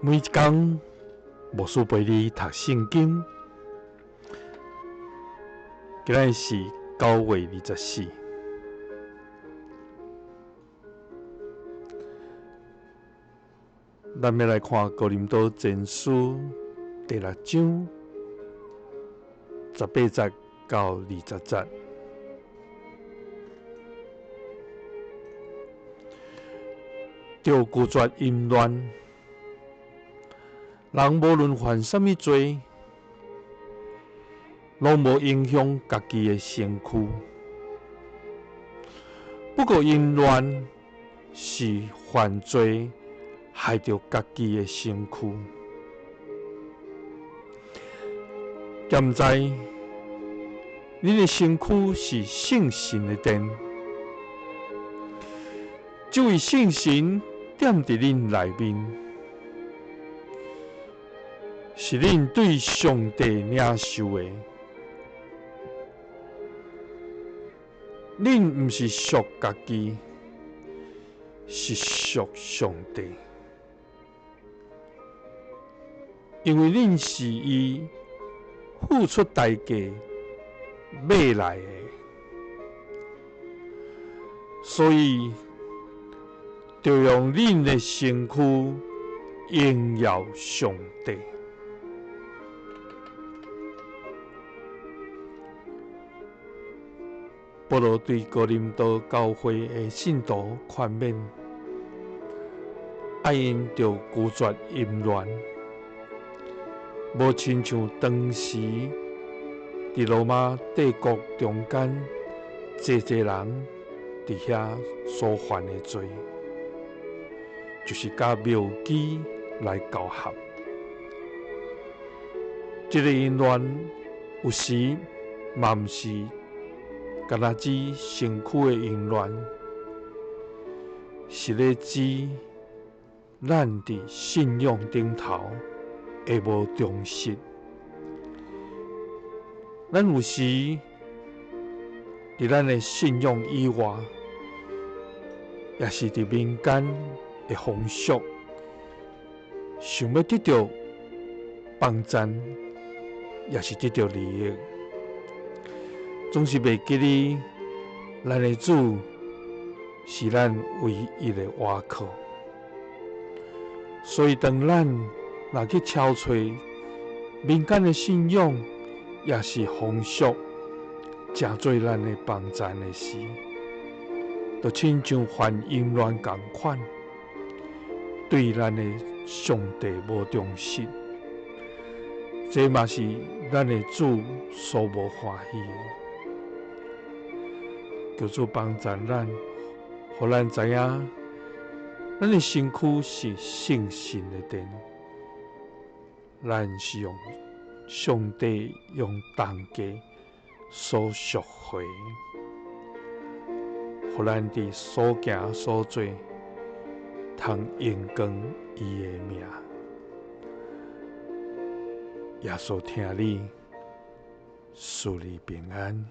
每一工，牧師陪你讀聖經。今仔日是9月24，咱欲來看哥林多前書第六章18節到20節。著拒絕淫亂，人無論犯啥物罪，攏無影響家己的身軀。不過淫亂是犯罪，害著家己的身軀。敢毋知，恁的身軀是聖神的殿，這位聖神踮佇恁內面，是恁對上帝領受的。恁毋是屬家己，是屬上帝，因為恁是伊付出代價買來的，所以著用恁的身軀榮耀上帝。保羅對哥林多教會的信徒勸勉，愛𪜶著拒絕淫亂，無親像當時佇羅馬帝國中間，濟濟人佇遐所犯的罪，就是佮廟妓來勾合。這个淫亂有時嘛毋是干焦指身軀的淫亂，是咧指咱佇信仰頂頭的無忠實。咱有時佇咱的信仰以外，也是佇民間的風俗，想欲得著幫贊，也是得著利益，總是袂記得咱的主是咱唯一的倚靠。所以，當咱若去超揣民間的信仰，也是風俗，成做咱的幫贊的時，就親像犯淫亂仝款，對咱的上帝無忠實，這嘛是咱的主所無歡喜的。求主幫助咱，予咱知影，咱的身軀是聖神的殿，咱是用上帝用重價所贖回，予咱佇所行所做，通榮光伊的名。耶穌疼你，賜你平安。